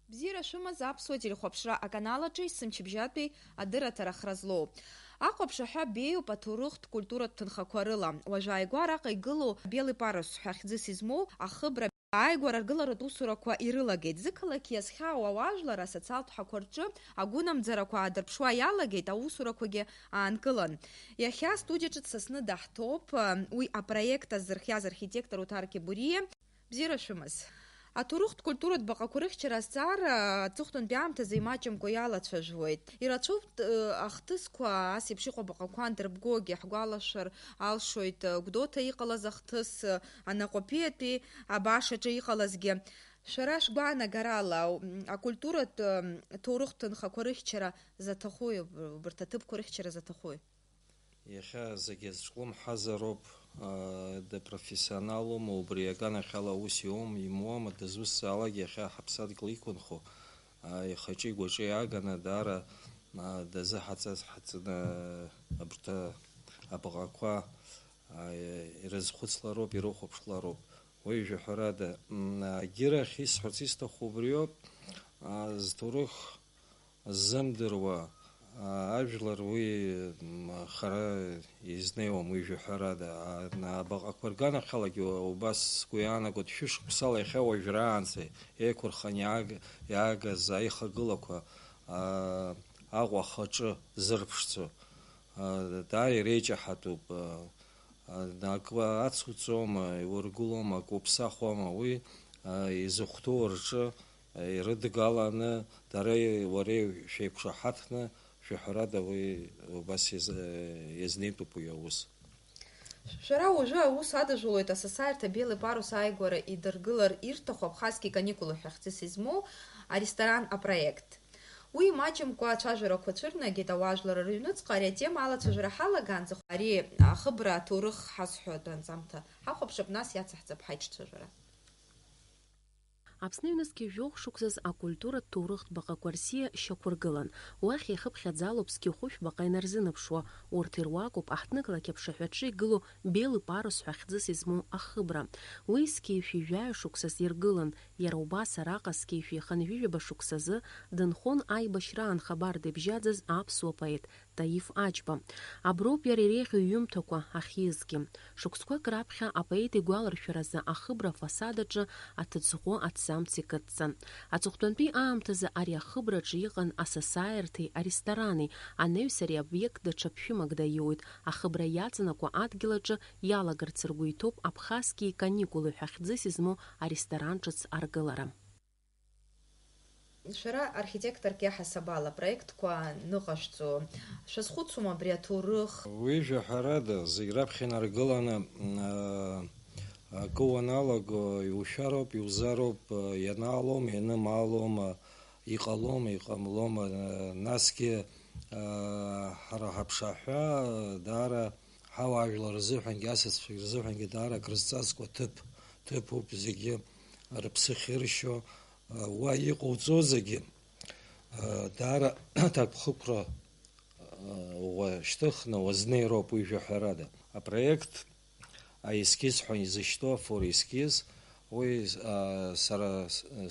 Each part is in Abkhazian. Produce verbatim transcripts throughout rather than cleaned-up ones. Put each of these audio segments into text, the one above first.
Бзиара шәымаз аԥсуа телехәаԥшра аканал аҿы есымчыбжьатәи адырраҭара хра злоу. Ахәаԥшаҳәа беиоуп аҭоурыхтә культуратә ҭынхақәа рыла. Уажә ааигәа араҟа игылоу Белый парус ҳәа хьӡыс измоу ахыбра ааигәара аргыларатә усурақәа ирылагеит. Зықалақь иазхьаау ауаажәлар асоциалтә ҳақәа рҿы агәынамӡарақәа аадырԥшуа иалагеит, аусурақәагьы аанкылан. Иахьа астудиа ҿыц са сны даҳҭоуп, уи апроект азырхиаз архитектор Уҭар Кьабуриа. Бзиара шәымаз. Аҭоурыхтә культуратә баҟақәа рыхьчара азҵаара аҵыхәтәантәи аамҭазы имаҷымкәа иалацәажәуеит. Ирацәоуп, э, ахҭысқәа, ас еиԥш иҟоу абаҟақәа андырбгогьы. Ҳгәалашәар алшоит, э, Гәдоуҭа иҟалаз ахҭыс, э, Анаҟәаԥиатәи абашаҿы иҟалазгьы. Шәара шәгәаанагарала, м, акультуратә, э, ҭоурыхтә ҭынхақәа рыхьчара заҭахуи, уб-, убарҭ аҭыԥқәа рыхьчара заҭахуи? Иахьа зегьы зҿлымҳазароуп, аа, дыпрофессионалума, убри аганахьала аус иуам, имуама, дызусҭзаалак иахьа ҳаԥсадгьыл иқәынхо, аа, ихаҿы игәаҿы иааганы даара, аа, дазыҳаҵаз ҳаҵаны абарҭ абаҟақәа, аа, ирызхәыцлароуп, ирыхәаԥшлароуп. Уи жәаҳәарада, м, агьырахь исҳәарц исҭаху убриоуп, аа, зҭоурых ззымдыруа, а, ажәлар уи, м, хара изнеиуам, уи жәаҳәарада. А, на-, абаҟақәа рганахьалагьы убас сгәы иаанагоит, шәышықәсала иахьа уажәраанӡа еиқәырханы иааг-, иаагаз аихагылақәа, а, Аҟәа ахаҿы зырԥшӡо, а, даара иреиҷаҳатәуп, а, а, акы ацуҵома, иургылома, акы уԥсахуама, уи, а, изыхәҭоу рҿы ирыдгаланы, дареи уареи шәеиқәшаҳаҭны, шәаҳәарада, уи убас иаз-, иазнеитәуп уи аус. Шәара уажәы аус адыжәлоит асасааирҭа Белый парус ааигәара идыргылар ирҭаху Абхазские каникулы ҳәа хьӡыс измоу аресторан апроект. Уи маҷымкәа ацәажәарақәа цәырнагеит ауаажәлар рыҩныҵҟа. Ари атема алацәажәара ҳалагаанӡа, ари ахыбра аҭоурых ҳазҳәо атәанҵамҭа ҳахәаԥшып, нас иацаҳҵап ҳаиҿцәажәара. Аԥсны ҩнызқьи жәохә шықәсаз акультуратә ҭоурыхтә баҟақәа рсиа шьақәыргылан. Уахь иахыԥхьаӡалоуп зқьи хәышә баҟа инарзынаԥшуа. Урҭ ируакуп аҳҭнықалақь аԥшаҳәаҿы игылоу Белый парус ҳәа хьӡыс измоу ахыбра. Уи зқьи жәшәи жәаҩа шықәсаз иргылан, иара убас араҟа зқьи жәшәи хынҩажәи жәаба шықәсазы дынхон аибашьраан хабар дыбжьаӡыз аԥсуа поет Таиф Аџьба. Аброуп иара иреиӷьу иҩымҭақәа ахьизгьы. Шықәсқәак раԥхьа апоет игәаларшәаразы ахыбра афасад аҿы аҭыӡӷәы аҭӡамц икыдҵан. Аҵыхәтәантәи аамҭазы ари ахыбраҿы иҟан асасааирҭеи аресторани, анаҩс ари обиект даҽа ԥшәымак даиуит, ахыбра иаҵанакуа адгьыл аҿы иалагарц ргәы иҭоуп Абхазские каникулы ҳәа хьӡыс измоу аресторан ҿыц аргылара. Шәара архитекторк иаҳасабала апроектқәа ныҟашәҵо, шәазхәыцуама абри аҭоурых? Уи жәаҳәарада, зегь раԥхьа инаргыланы, аа, акы уаналаго, иушәароуп, иузароуп, ианаалома, ианымаалома, иҟалома, иҟамлома, насгьы, аа, ҳара ҳаԥшаҳәа даара ҳауаажәлар рзыҳәангьы, асасцәа рзыҳәангьы даара акрызҵазкуа ҭыԥ, ҭыԥуп, зегьы рыԥсы ахьыршьо, уа иҟоуҵозегьы, даара аҭакԥхықәра уашьҭыхны уазнеироуп уи жәаҳәарада. Апроект, аескиз ҳәа изышьҭоу афор-ескиз, уи, сара,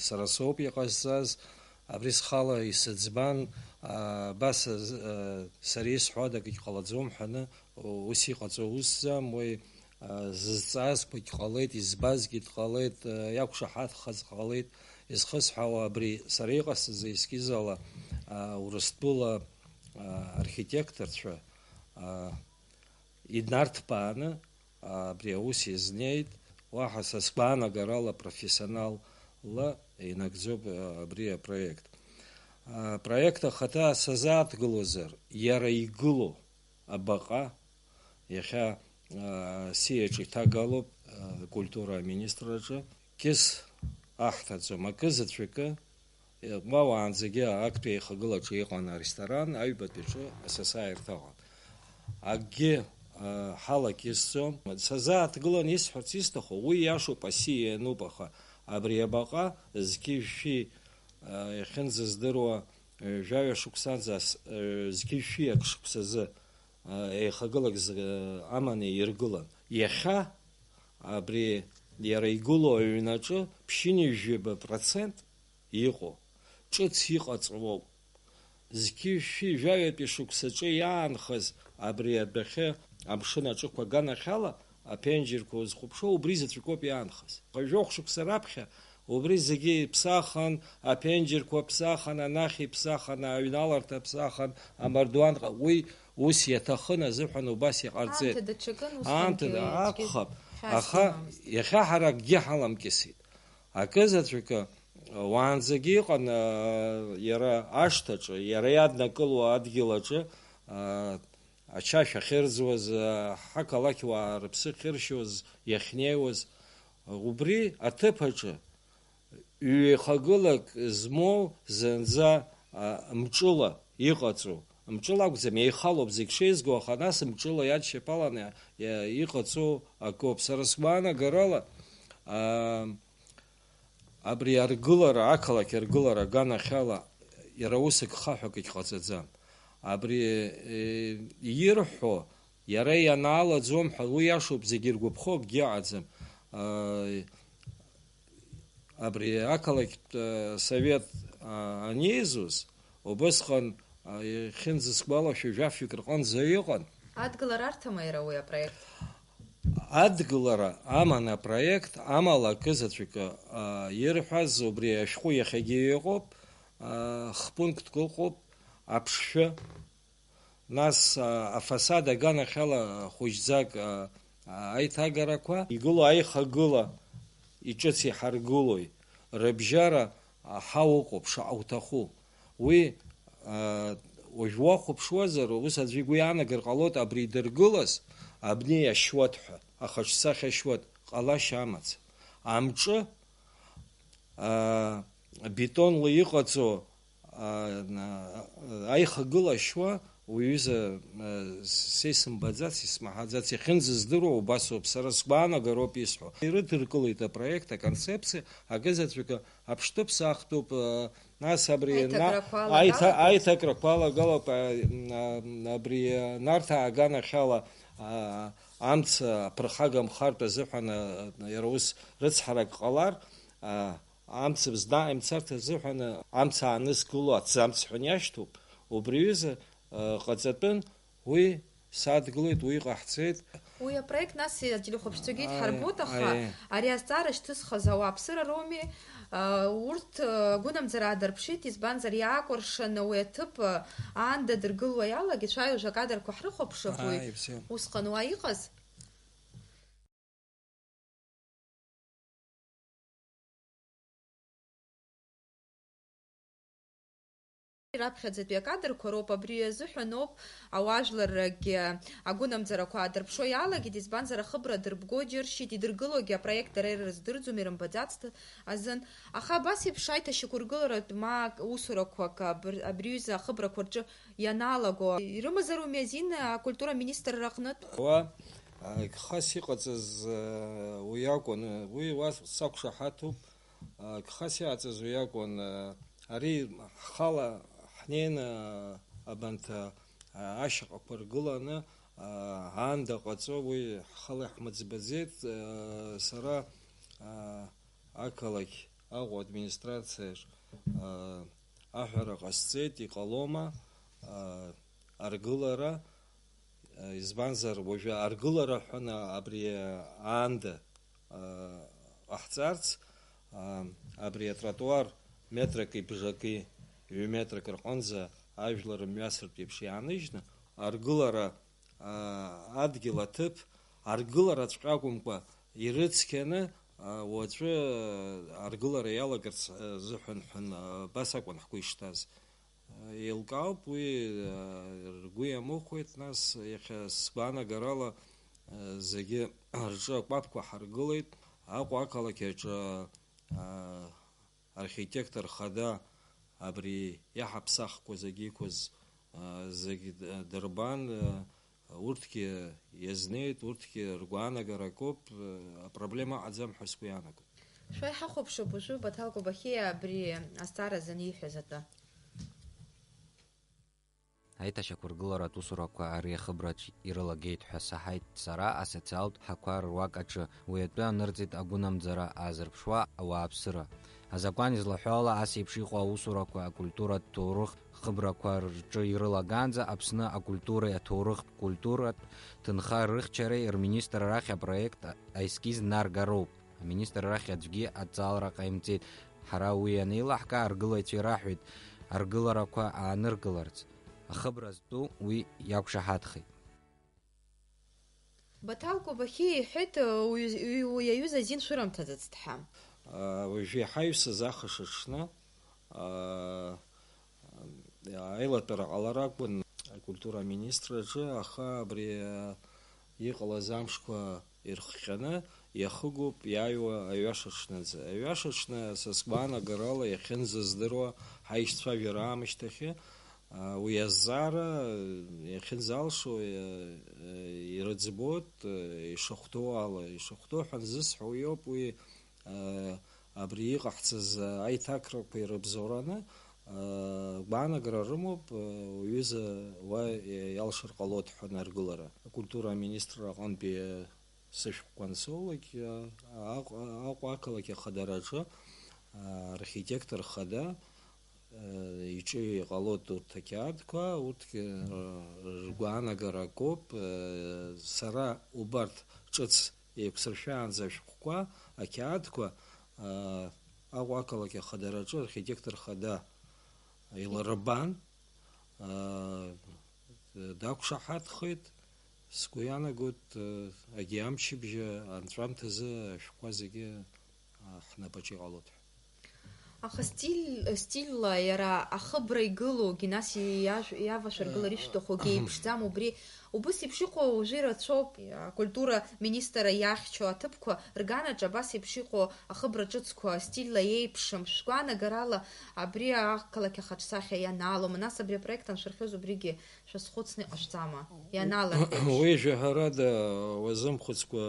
сара соуп иҟазҵаз, абри схала исыӡбан, абас, сара исҳәо адагьы ҟалаӡом ҳәаны, ус иҟаҵо усӡам, уи, зызҵаазқәагь ҟалеит, избазгьы дҟалеит, иақәшаҳаҭхаз ҟалеит, изхысҳәаауа абри сара иҟасҵаз аескиз ала, Урыстәыла, архитекторцәа, инарҭбааны абри аус иазнеит, уаҳа са сгәаанагарала профессионалла инагӡоуп абри апроект. Апроект ахаҭа сазааҭгылозар, иара игылоу абаҟа, иахьа, а, сиаҿ иҭагалоуп, а, акультура аминистрраҿы, кьыс аҳҭаӡом, акы заҵәыкы, уа уаанӡагьы актәи аихагылаҿы иҟан аресторан, аҩбатәи аҿы асасааирҭа ыҟан. Акгьы, а, ҳалакьысӡом. Сазааҭгылан исҳәарц исҭаху, уи иашоуп, асиа иануп, аха абри абаҟа зқьи жәшәи, а, иахьынӡаздыруа, Жәаҩа шықәсанӡа ас-, зқьи-шәи ак шықәсазы, еихагылак з-, аманы иргылан. Иахьа абри иара игылоу аҩнаҿы ԥшьынҩажәаба процент иҟоу ҿыц иҟаҵоуп. Зқьи-шәи жәаҩатәи шықәсаҿы иаанхаз абри адәахьы амшын аҿықәа аганахьала аԥенџьырқәа узхәаԥшуа убри заҵәык ауп иаанхаз. Жәохә шықәса раԥхьа убри зегьы иԥсахын, аԥенџьырқәа ԥсахын, анахь иԥсахын, аҩналарҭа ԥсахын, амардуанҟа, уи ус иаҭахын азыҳәан убас иҟарҵеит. Аамҭа даҽакын, усҟангьы Аамҭа да-, аӡәгьы акәхап, хьаас аха имамызт. Иахьа ҳара акгьы ҳаламкьысит. Акызаҵәыкы, уаанӡагьы иҟан, а, иара ашҭаҿы, иара иаднакыло адгьыл аҿы, а, ачашә ахьырӡуаз, а, ҳақалақьуаа рыԥсы ахьыршьуаз, иахьнеиуаз, убри аҭыԥ аҿы ҩеихагылак змоу зынӡа, а, мҿыла иҟаҵоу, мҿыла акәӡам, еихалоуп зегь шеизго, аха нас мҿыла иадшьапаланы иа-, иа-, иҟаҵоу акоуп. Сара сгәаанагарала, а, абри аргылара, ақалақь аргылара аганахьала иара ус ак хаҳәак егьҟаҵаӡам. Абри, е, ирҳәо, иара ианаалаӡом ҳәа, уи иашоуп, зегьы иргәаԥхо акгьы ыҟаӡам. А, абри ақалақьтә, а, совет, а, анеизоз, убысҟан, а, иахьынӡасгәалашәо, жәафҩык рҟынӡа иҟан. Адгылара арҭама иара уи апроект? Адгылара аман апроект, амала акызаҵәыкы, а, ирҳәаз убри ашәҟәы иахьагьы иҟоуп, а, хпунктк ыҟоуп, аԥшшәы. Нас, а, афасад аганахьала хәыҷӡак, а, а, аиҭагарақәа, игылоу аихагыла иҿыц иҳаргылои, рыбжьара, а, ҳауҟоуп шаҟа уҭаху. Уи, а, уажә уахәаԥшуазар, ус аӡәы игәы иаанагар ҟалоит, абри идыргылаз абни иашьуеит ҳәа, аха ҽсахьа ашьуеит, ҟалашьа амаӡам. Амҿы, а, бетонла иҟаҵо, а, на-, аихагыла ашьуа уҩыза, а, с-, са исымбаӡац, исмаҳаӡац, иахьынӡаздыруа убасоуп, сара сгәаанагароуп исҳәо. Ирыдыркылеит апроект, аконцепциа, акызаҵәык аԥштәы ԥсахтәуп, а, нас абри на-, Аиҭакрақәа аиҭа-, алагалоуп. Аиҭакрақәа алагалоуп, а, м, а, м, абри, а, Нарҭаа аганахьала, а, амца аԥырхагамхартә азыҳәан, а, иара ус рыцҳарак ҟалар, а, амцабз наҟ имцарц азыҳәан амца аанызкыло аҭӡамц ҳәа иашьҭоуп. Убри аҩыза, э, ҟаҵатәын, уи садгылеит, уи ҟаҳҵеит. Уи апроект нас ателехәаԥшцәагьы Аи, идҳарбоит, аха аи. Ари азҵаара шьҭызхыз ауааԥсыра роуми, э, урҭ, э, агәынамӡара аадырԥшит, избанзар иаакәыршаны уи аҭыԥ, э, аанда дыргылуа иалагеит, шәааи уажә акадрқәа ҳрыхәаԥшып уи. Аи, бзиа. Усҟан уа иҟаз? Раԥхьаӡатәи акадрқәа роуп, абри азыҳәаноуп ауаажәларрагьы агәынамӡарақәа аадырԥшуа иалагеит, избанзар, ахыбра дырбго џьыршьеит, идыргылогьы апроект дара ирыздырӡом, ирымбаӡацт азын. Аха абас еиԥш аиҭашьақәыргыларатә ма усурақәак абр-, абри аҩыза ахыбрақәа рҿы ианалаго ирымазароуми азин акультура аминистрра аҟнытә? Уа, а, гхас иҟаҵаз, а, уи акәын, уи уа сақәшаҳаҭуп, а, гхас иҟаҵаз уи акәын, а, ари ҳхала ҳнеины, а, абанҭ, а, ашьаҟақәа ргыланы, а, аанда ҟаҵо, уи ҳхала иаҳмыӡбаӡеит, а, сара, а, ақалақь Аҟәа администрациаҿ, а, аҳәара ҟасҵеит, иҟалома, а, аргылара, а, избанзар, уажәы аргылара ҳәаны абри аанда, а, ҟаҳҵарц, а, абри атротуар метрак ибжаки ҩы метрак рҟынӡа ажәлар мҩасыртә еиԥш иааныжьны, аргылара аа, адгьыл аҭыԥ аргылараҵәҟьа акәымкәа, ирыцқьаны, аа, уаҵәы, аа, аргылара иалагарц, аа, азыҳәан ҳәан, аа, абас акәын ҳгәы ишҭаз. Еилкаауп уи, аа, ргәы иамыхәеит, нас, иахьа сгәаанагарала, аа, зегьы рҿы акәаԥқәа ҳаргылеит, Аҟәа ақалақь аҿы, аа, архитектор хада абри иаҳаԥсахқәа зегьы иқәыз, а, зегь д-, дырбан, а, урҭгьы иазнеит, урҭгьы ргәаанагара акоуп, а, апроблема ыҟаӡам ҳәа сгәы иаанагоит. Шәа иҳахәаԥшып уажәы Баҭал Кобахьиа абри азҵаара азын ииҳәаз атәы. Аиҭашьақәыргыларатә усурақәа ари ахыбраҿ ирылагеит ҳәа саҳаит сара асоциалтә ҳақәа руак аҿы. Уи атәы анырҵеит агәынамӡара аазырԥшуа ауааԥсыра. Азакәан излаҳәо ала, ас еиԥш иҟоу аусурақәа акультуратә ҭоурых хыбрақәа рҿы ирылаганӡа Аԥсны акультуреи аҭоурыхтә культуратә ҭынха рыхьчареи рминистр рахь апроект аескиз наргароуп. Аминистр рахь аӡәгьы аҭҵаалара ҟаимҵеит. Ҳара уи анеилаҳка, аргылаҩцәа ираҳәеит аргыларақәа ааныркыларц. Ахыбра зтәу уи иақәшаҳаҭхеит. Баҭал Кобахьиа иҳәеит, уи, уи, уи аҩыза азин шәырымҭаӡацт ҳәа. Уажәы иҳаҩсыз ахш аҽны, аа, аилатәара ҟалар акәын акультура аминистрраҿы, аха абри, аа, иҟалаз амшқәа ирхҟьаны иахыгоуп иааиуа аҩаша аҽнынӡа. Аҩаша аҽны, са сгәаанагарала, иахьынӡаздыруа ҳаишьцәажәара аамышьҭахьы, аа, уи азҵаара иахьынӡалшо, иа-, ирыӡбоит, ишахәҭоу ала. Ишахәҭоу ҳәа анзысҳәо, уи ауп, уи, аа, абри иҟаҳҵаз аиҭакрақәа ирыбзоураны, аа, гәаанагара рымоуп, уҩыза уа иалшар ҟалоит ҳәа наргылара. Акультура аминистрра аҟынтәи сышәҟәқәа ансоулак, Аҟәа, Аҟәа ақалақь ахадараҿы, аа, архитектор хада, аа, иҿы иҟалоит урҭ ақьаадқәа, урҭгьы, аа, ргәаанагара акоуп, аа, сара убарҭ ҿыц еиқәсыршәаанӡа ашәҟәқәа, ақьаадқәа, аа, Аҟәа ақалақь ахадараҿы архитектор хада илырбан, аа, дақәшаҳаҭхеит. Сгәы иаанагоит, агьи амчыбжьы анҵәамҭазы ашәҟәқәа зегьы, аа, ҳнапаҿы иҟалоит ҳәа. Аха стиль, стильла иара ахыбра игылоугьы, нас иажә-, иавашәыргылар ишәҭахугьы еиԥшӡам, убри убыс еиԥш иҟоу уажәы ирацәоуп. Акультура министра иахьчо аҭыԥқәа рганаҿ абас еиԥш иҟоу ахыбра ҿыцқәа стильла еиԥшым. Шәгәаанагарала абри ақалақь ахаҿсахьа ианаалома, нас абри апроект аншәырхиоз убригьы шәазхәыцны иҟашәҵама, ианалыртеиԥш? Уи жәаҳәарада уазымхәыцкәа,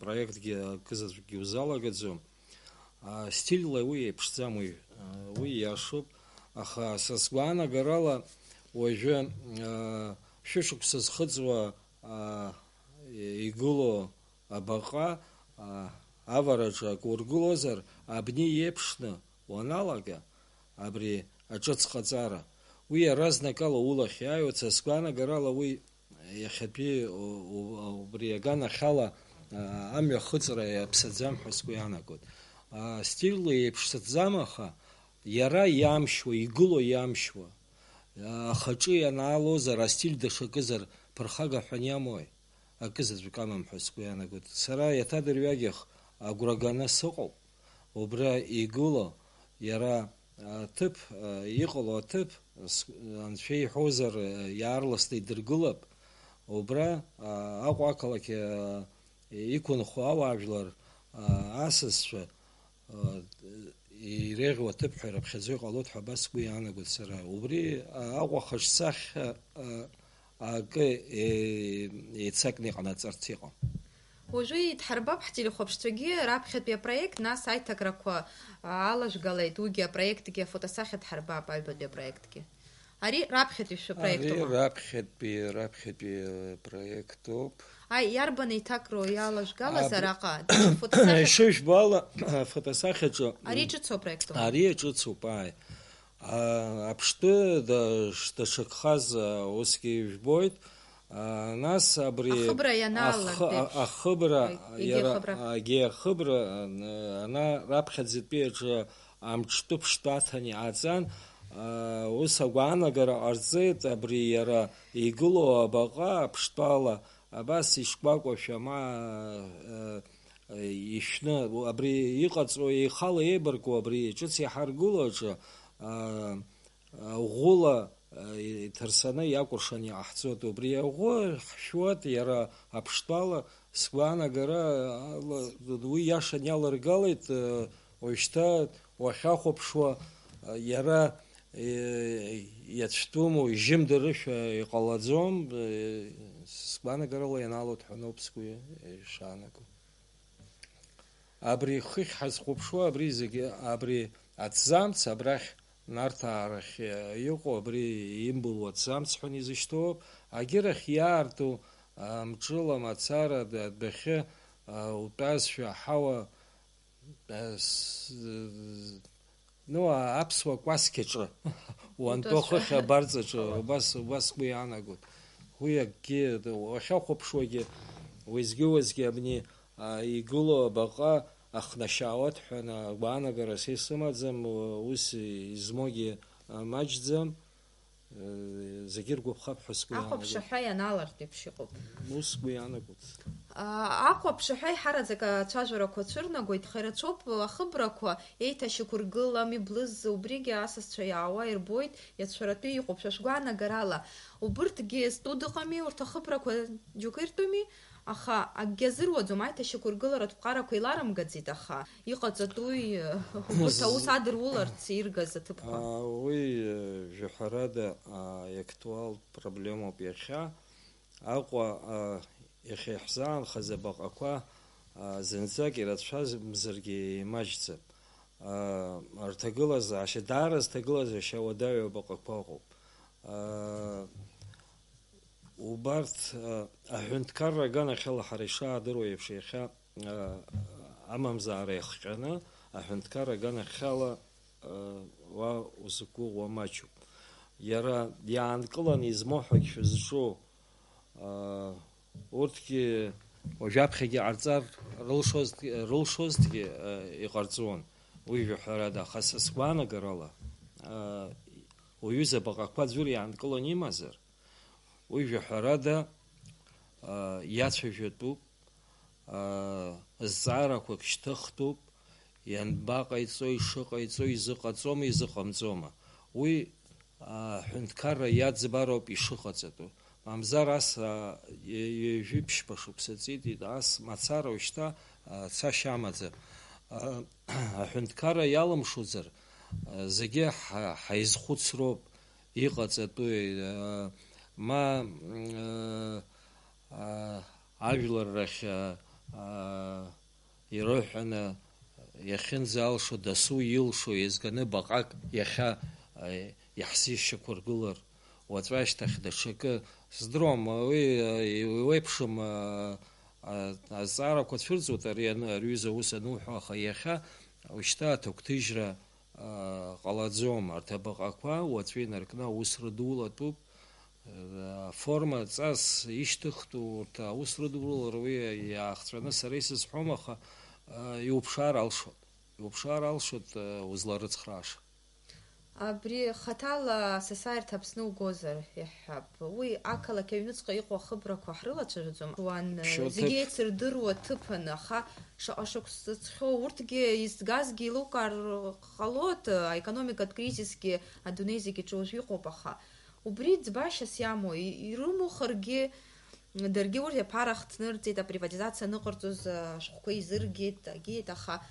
апроектгьы акызаҵәыкгьы узалагаӡом. А, стильла уи еиԥшӡам, уи, а, уи иашоуп, аха са сгәаанагарала уажәы, а, шәышықәса зхыҵуа, а, игылоу абаҟа, а, авараҿы акы ургылозар, абни еиԥшны уаналага, абри аҿыц ҟаҵара, уи иаразнакала улахь иааиуеит, са сгәаанагарала уи иахьатәи у-, у-, убри аганахьала, а, амҩахыҵра иаԥсаӡам ҳәа сгәы иаанагоит. А, стильла еиԥшӡам, аха иара иамшьуа, игыло иамшьуа, а, ахаҿы ианаалозар, астиль даҽакызар, ԥырхага ҳәа аниамои? Акызаҵәык амам ҳәа сгәы иаанагоит. Сара иаҭадырҩагьых агәра ганы сыҟоуп. Убра игыло, иара аҭыԥ, а, иҟало аҭыԥ, с-, анцәа иҳәозар, а, иаарласны идыргылап. Убра, а, Аҟәа ақалақь, а, иқәынхо ауаажәлар, а, асасцәа, а, иреиӷьу аҭыԥ ҳәа ираԥхьаӡо иҟалоит ҳәа абас сгәы иаанагоит сара. Убри, а, Аҟәа хаҿсахьа, а, акы, е-, еицакны иҟанаҵарц иҟам. Уажәы идҳарбап ҳтелехәаԥшцәагьы раԥхьатәи апроект, нас аиҭакрақәа, а, алажәгалеит, уигьы апроектгьы афотосахьа дҳарбап, аҩбатәи апроектгьы. Ари раԥхьатәи шәпроектума? Ари раԥхьатәи, раԥхьатәи, э, проектуп. Аи, иарбан еиҭакроу иалажәгалаз Аб-, араҟа? Фотосахьа- Ишыжәбо ала, афотосахьаҿы Ари ҿыцу апроектума? Ари ҿыцуп, ааи. А, аԥштәы да-, дшаҽакхаз, а, усгьы ижәбоит. А, нас абри Ахыбра ианаалак ахы-, а-, еиԥш. ахыбра, Егьи иара, ахыбра. Егьи ахыбра, а, ана раԥхьаӡатәи аҿы амҿтәы ԥштәы аҭан иҟаҵан, а, ус агәаанагара ҟарҵеит, абри иара игылоу абаҟа аԥштәала абас ишкәакәашәа ма, а, ишәны, абри иҟаҵоу, ихала еибарку абри ҿыц иҳаргыло аҿы, а, ӷәыла, а, иҭарсаны иакәыршан иҟаҳҵоит. Убри аӷәы ҳшәуеит, иара аԥштәала, сгәаанагара ала, уи иашан иалыргалеит, а, уажәшьҭа уахьахәаԥшуа, а, иара, е, иацәтәыму, ижьымдырышәа иҟалаӡом, е, сгәаанагарала ианаалоит ҳәа ноуп сгәы ишаанаго. Абри хыхь ҳазхәаԥшуа, абри зегьы, абри аҭӡамц абрахь Нарҭаа рахь иҟоу абри имбылуа аҭӡамц ҳәа изышьҭоуп, агьырахь иаарту амҿыла мацара адәахьы утәазшәа аҳауа, ну, аԥсуа кәасқьаҿы, уантәоу хыхь абарҵаҿы, убас, убас сгәы иаанагоит. Уи акгьы, уахьахәаԥшуагьы, уеизгьы-уеизгьы абни игылоу абаҟа ахнашьаауеит ҳәа агәаанагара са исымаӡам, ус измоугьы маҷӡам, зегьы ргәаԥхап ҳәа сгәы иаанагоит. Ахәаԥшаҳәа ианалартә еиԥш иҟоуп. Ус сгәы иаанагоит. Ахәаԥшаҳәа еиҳараӡак ацәажәарақәа цәырнагоит, хеирацәоуп ахыбрақәа еиҭашьақәыргылам, иблыз убригьы асасцәа иаауа ирбоит, иацәшәаратәы иҟоуп, шәа шәгәаанагарала. Убырҭгьы зтәу дыҟами, урҭ ахыбрақәа џьоукы иртәыми? Аха акгьы азыруаӡом, аиҭашьақәыргыларатә ԥҟарақәа еиларымгаӡеит, аха иҟаҵатәуи, урҭ аус адыруларц иргаз аҭыԥқәа? Уи, жәаҳәарада, иактуалтә проблемоуп иахьа. Аҟәа, иахьа иаҳзаанхаз абаҟақәа, зынӡак ирацәамзаргьы еимаҷӡам. Рҭагылазаашьа, даара зҭагылазаашьа уадаҩу абаҟақәа ыҟоуп. Убарҭ, а, аҳәынҭқарра аганахьала ҳара ишаадыруа еиԥш, иахьа, а, амамзаара иахҟьаны, аҳәынҭқарра аганахьала, а, уа узықәгәыӷуа маҷуп. Иара иаанкыланы измоу ҳәагь шәызҿу, а, урҭгьы уажәаԥхьагьы ҟарҵар рылшозҭ-, рылшозҭгьы, а, иҟарҵон, уи жәаҳәарада, аха са сгәаанагарала, а, уҩыза баҟақәа аӡәыр иаанкыланы имазар, уи жәаҳәарада, аа, иацәажәатәуп, аа, зҵаарақәак шьҭыхтәуп, ианбаҟаиҵо, ишыҟаиҵо, изыҟаҵома, изыҟамҵома. Уи, аа, аҳәынҭқарра иаӡбароуп ишыҟаҵатәу. Мамзар ас, аа, ҩажәи ԥшьба шықәса ҵит, ас мацара уажәшьҭа, аа, цашьа амаӡам. Аа, аҳәынҭқарра иалымшозар, аа, зегьы ҳа-, ҳаизхәыцроуп. Иҟаҵатәуи, ма, м, а, ажәлар рахь, а, а, ирыҳәаны иахьынӡалшо, дасу илшо еизганы баҟак иахьа, а, иаҳзышьақәыргылар, уаҵәы ашьҭахь даҽакы, сыздыруам, уи, а, иуеиԥшым, а, а, азҵаарақәа цәырҵуеит ари ан-, ари аҩыза аус ануҳәо, аха иахьа ушьҭа аҭакәҭыжьра, ҟалаӡом. Арҭ абаҟақәа уаҵәы инаркны аус рыдулатәуп. Аформа ҵас ишьҭыхтәу урҭ аус рыдулар уи иаахҵәаны сара исызҳәом, аха иуԥшаар алшоит. Иуԥшаар алшоит, узларыцхрааша. Абри хаҭала асасааирҭа Аԥсны угозар, иаҳҳәап, уи ақалақь аҩныҵҟа иҟоу ахыбрақәа ҳрылацәажәаӡом. Уан, ԥшьоу зегьы ҭыԥ. Еицырдыруа ҭыԥын, аха шаҟа шықәса ҵхьоу, урҭгьы изгазгьы еилукаар ҟалоит, аекономикатә кризисгьы адунеи зегьы аҿы уажә иҟоуп, аха убри ӡбашьас иамоу, и-, ирымоу харгьы, даргьы урҭ аԥара хҭнырҵеит, априватизациа аныҟарҵоз ашәҟәқәа изыргеит, агеит, аха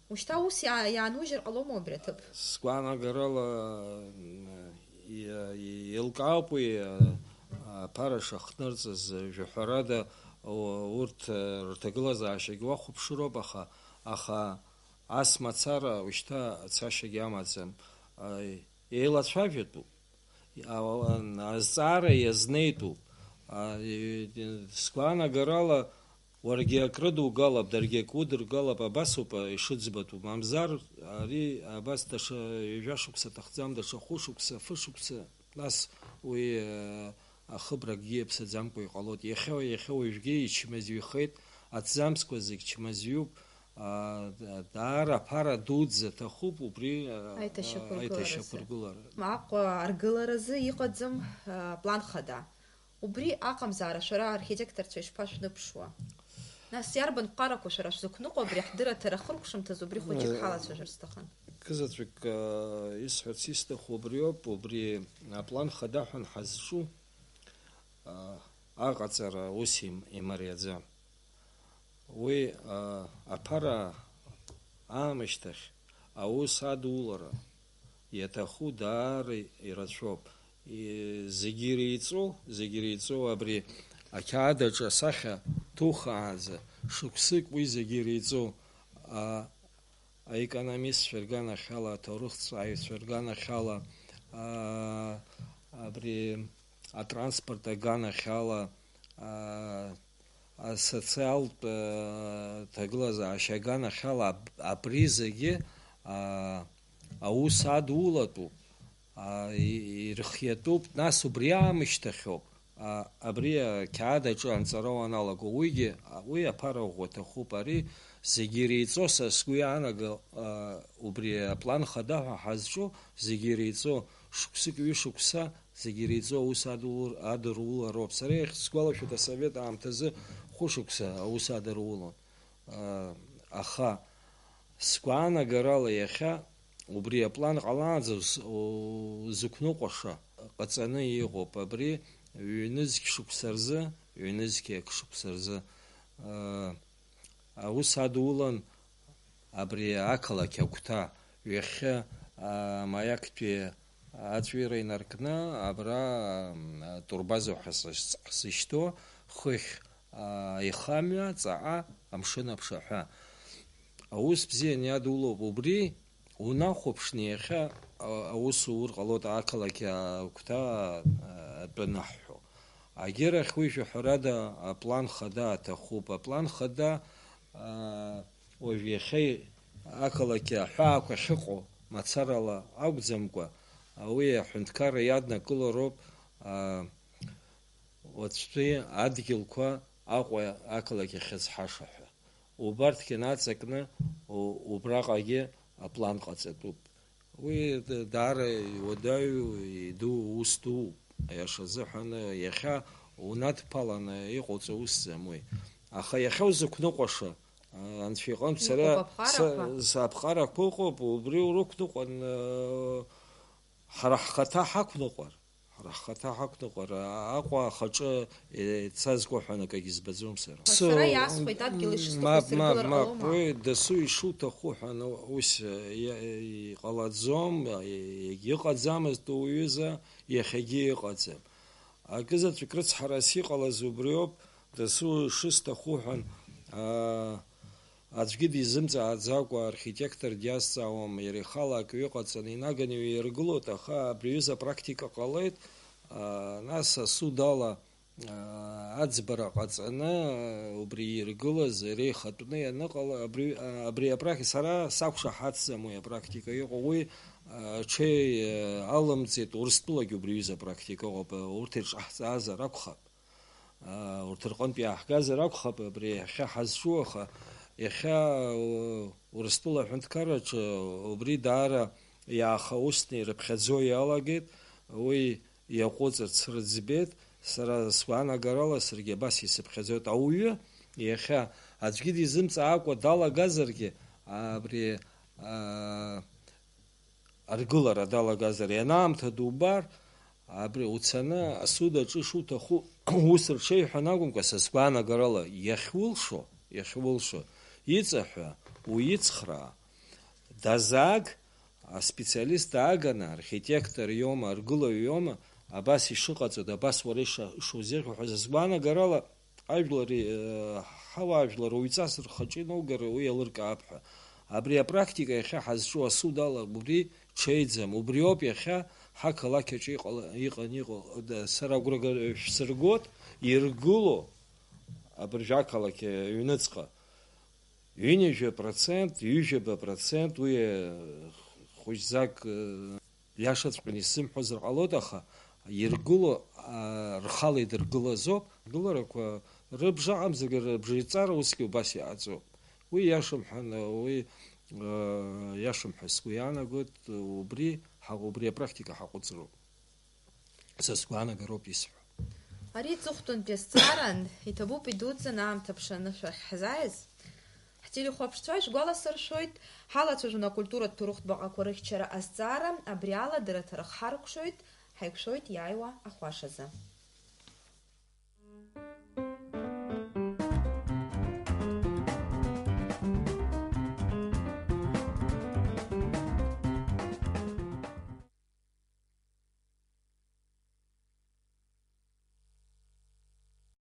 Ушьҭа ус иа-, иаанужьыр ҟалома убри аҭыԥ? Сгәаанагарала, м, и-, и-, еилкаауп уи, а, аԥара шахҭнырҵаз, жәаҳәарада, у-, урҭ, а, рҭагылазаашьагьы уахәаԥшыроуп, аха, аха ас мацара ушьҭа цашьагьы амаӡам. А, еилацәажәатәуп. Иа-, азҵаара иазнеитәуп. А, и-, и-, сгәаанагарала, уаргьы акрыдугалап, даргьы акы удыргалап, абасоуп ишыӡбатәу. Мамзар, ари абас даҽа ҩажәа шықәса аҭахӡам, даҽа хәышықәса, фышықәса, нас уи, э, ахыбра акгьы иаԥсаӡамкәа иҟалоит. Иахьа, иахьа уажәгьы ичмазаҩхеит, аҭӡамцқәа зегь чмазаҩуп. А, да-, даара аԥара дуӡӡа аҭахуп убри, а, аиҭашьақәыргыларазы. Аиҭашьақәыргылара. Аҟәа аргыларазы иҟаӡам, а, план хада. Убри аҟамзаара шәара архитекторцәа ишԥашәныԥшуа? Нас иарбан ԥҟарақәа шәара шәзықәныҟәо абри ҳдырраҭара ахыркәшамҭазы убри хәыҷык ҳалацәажәар сҭахын. Кызаҵәык, а, исҳәарц исҭаху убриоуп, убри аплан хада ҳәа ҳазҿу, а, аҟаҵара ус им-, имариаӡам. Уи, а, аԥара аамышьҭахь аус адулара иаҭаху даара ирацәоуп. И-, зегьы иреиҵоу, зегьы иреиҵоу абри ақьаад аҿы асахьа ҭухаанӡа шықәсык уи зегьы иреиҵоу, а, аекономистцәа рганахьала, аҭоурыхҭҵааҩцәа рганахьала, аа, абри атранспорт аганахьала, аа, асоциалтә, аа, ҭагылазаашьа аганахьала аб-, абри зегьы, аа, аус адулатәуп, аа, и-, ирхиатәуп, нас убри аамышьҭахьоуп. А, абри ақьаад аҿы анҵара уаналаго, уигьы, а, уи аԥара ӷәӷәа аҭахуп. Ари зегьы иреиҵо, са сгәы иаанаго, а, убри аплан хада ҳәа ҳазҿу зегьы иреиҵо, шықәсык, ҩышықәса зегьы иреиҵо аус адулар-, адырулароуп. Сара иахьсгәалашәоит, асовет аамҭазы хәышықәса аус адырулон. А, аха сгәаанагарала иахьа убри аплан ҟалаанӡа ус-, узықәныҟәаша ҟаҵаны иҟоуп. Абри ҩнызқь шықәса рзы, ҩнызқьи акы шықәса рзы, аа, аус адулан абри ақалақь агәҭа, ҩахьхьы, аа, Маиактәи аҵәира инаркны, абра, аа, Турбаза ҳәа сышьҭоу хыхь, аа, ихамҩа, ҵаҟа, амшын аԥшаҳәа. Аус бзиан иадулоуп убри, унахәаԥшны иахьа, а, аус уур ҟалоит ақалақь агәҭа, а, атәы анаҳҳәо. Агьырахь уи жәаҳәарада аплан хада аҭахуп. Аплан хада, а, уажә иахьа ақалақь аҳәаақәа ахьыҟоу мацарала акәӡамкәа, уи аҳәынҭқарра иаднакылароуп, а, уаҵәтәи адгьылқәа Аҟәа ақалақь ахьазҳаша ҳәа. Убарҭгьы наҵакны у-, убраҟагьы аплан ҟаҵатәуп. Уи д-, даара иуадаҩу, иду, ус дууп. Аиаша азыҳәан, иахьа унадԥаланы иҟауҵо усӡам уи. Аха иахьа узықәныҟәаша, а, анцәа иҟынтә сара Иҟоуп аԥҟарақәа. са-, са-, аԥҟарақәа ыҟоуп, убри урықәныҟәан, а, ҳара ҳхаҭа ҳақәныҟәар. Ҳара ҳхаҭа ҳақәныҟәар, Аҟәа ахаҿы еицазго ҳәа акагьы збаӡом сара. Сара Су-, иасҳәеит, адгьыл ишысҭаху мап, мап, сыргылар мап, ҟалома? Уи дасу ишуҭаху ҳәа ан-, ус иа-, иҟалаӡом, егьыҟаӡамызт уҩыза, иахьагьы иҟаӡам. Акызаҵәык рыцҳарас иҟалаз убриоуп, дасу шысҭаху ҳәа, аа, Аӡәгьы дизымҵааӡакәа архитектор диазҵаауам, иара ихала акы иҟаҵаны инаганы иҩаиргылоит, аха абри аҩыза апрактика ҟалеит, аа, нас асуд ала, аа, аӡбара ҟаҵаны, аа, убри иргылаз иара ихатәны ианыҟала, абри, аа, абри апракти-, сара сақәшаҳаҭӡам уи апрактика иҟоу, уи, аа, ҽеи, аа, алымҵит, Урыстәылагьы убри аҩыза апрактика ыҟоуп, урҭ ирҿаҳҵаазар акәхап. Аа, урҭ рҟынтә иааҳгазар акәхап абри иахьа ҳазҿу, аха иахьа, у-, Урыстәыла аҳәынҭқарраҿы убри даара иаахаусны ирыԥхьаӡо иалагеит, уи иаҟәыҵырц рыӡбеит, сара сгәаанагарала саргьы абас исыԥхьаӡоит, ауаҩы иахьа аӡәгьы дизымҵаакәа далагазаргьы, абри, аа, аргылара далагазар, ианаамҭа дубар, абри уцаны асуд аҿы ишуҭаху ус рҽеиҳәан акәымкәа, са сгәаанагарала, иахьулшо, иахьулшо, иҵаҳәа, уицхраа, дазааг, аспециалист дааганы, архитектор иоума, аргылаҩ иоума, абас ишыҟаҵода, абас уара иша-, ишузеиӷьу ҳәа, са сгәаанагарала, ажәлар, э, ҳауаажәлар уаҩҵас рхаҿы инаугар уи иалыркаап ҳәа. Абри апрактика иахьа ҳазҿу асуд ала убри ҽеиӡам. Убриоуп иахьа ҳақалақь аҿы иҟала-, иҟан иҟоу. Да, сара агәра га-, шәсыргоит, иргыло абыржә ақалақь аҩныҵҟа ҩынҩажәа процент, ҩажәаба процент уи, э, хәыҷӡак, э, Иашаҵәҟьаны исзымҳәозар ҟалоит, аха иргыло, аа, рхала идыргылазоуп. Гыларақәа рыбжа аҟамзаргьы, рыбжеиҵара усгьы убас иҟаҵоуп. Уи иашам ҳәа, уи, аа, иашам ҳәа сгәы иаанагоит, убри ҳа-, убри апрактика ҳаҟәыҵроуп. Са сгәаанагароуп исҳәо. Ари ҵыхәтәантәи азҵааран, иҭабуп идуӡӡан аамҭа ԥшаны шәахь ҳзааиз. Ҳтелехәаԥшцәа шәгәаласыршәоит, ҳалацәажәон акультуратә ҭоурыхтә баҟақәа рыхьчара азҵаара, абри ала дара ҭарых ҳаркәшоит, ҳаиқәшәоит иааиуа ахәашазы.